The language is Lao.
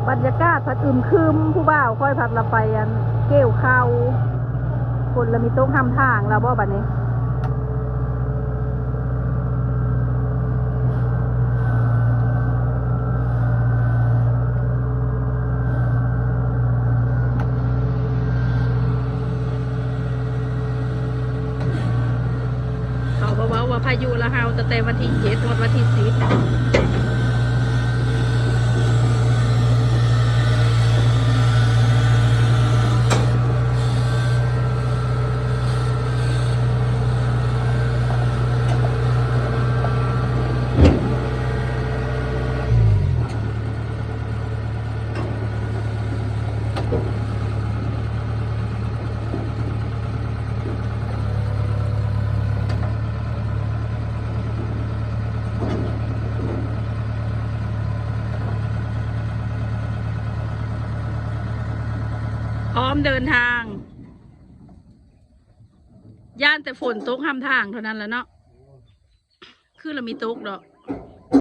ບັນຍາກາດພັດອຶມຄຶມ ຜູ້ບ່າວຂ້ອຍພັດລະໄປອັນກ່ຽວເຂົ້າ ຝົນລະມີຕົກຮ່ຳທາງລະບໍ່ບັດນີ້. ເຂົາບໍ່ເວົ້າວ່າພາຍຸລະເຫົ່າຕັ້ງແຕ່ວັນທີເຈັດຮອດວັນທີສິບ. ພ້ອມເດີນທາງ ຢ້ານແຕ່ຝົນຕົກຮ່ຳທາງເທົ່ານັ້ນລະເນາະ. ຄືລະມີຕົກດອກ.